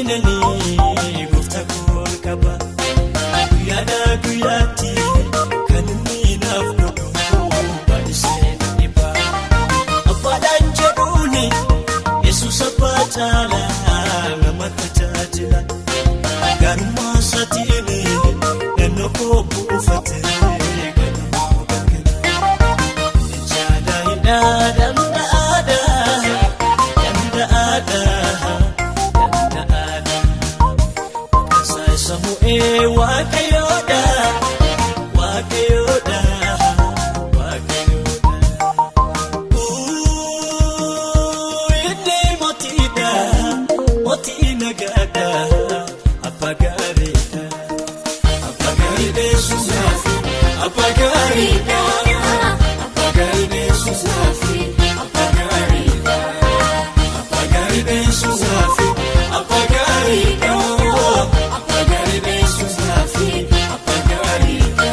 Wajjinanii gooftaa koo qaba. Guyyaadhaa guyyaatti kan inni naaf godhu baay'isee dhiba. Abbaadhaan jedhuuni Yesuus abbaa caalaa nama tajaajila. Gaarummaa isaatiin naannoo koo buufate ganama galgala. Jaalala danda'aadha danda'aadha danda'aadha. Samu'ee waaqayyoodha waaqayyoodha waaqayyoodha. Inni mootiidha mootii nagaadha abbaa gaariidha. Abbaa gaariidha Yesuus naafi abbaa gaariidha. Abbaa gaariidha Yesuus naafi abbaa gaariidha. Abbaa gaariidha Yesuus naafi abbaa gaariidha. Abbaa gaariidha Yesuus naafi abbaa gaariidha.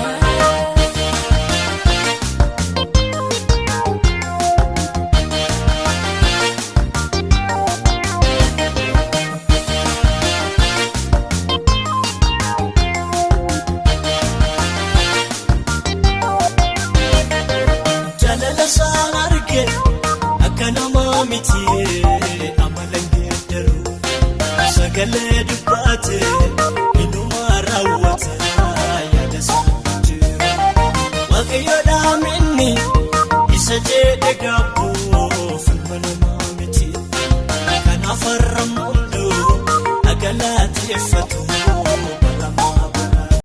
Jaalala isaan arge akka namaa miti amala geeddaru sagalee dubbaate inuma raawwata yaada isaa jiru. Waaqayyoodhaa minni isa jedhe gaabbuuf ilma namaa miti kanaaf har'a mul'u agalateeffatu.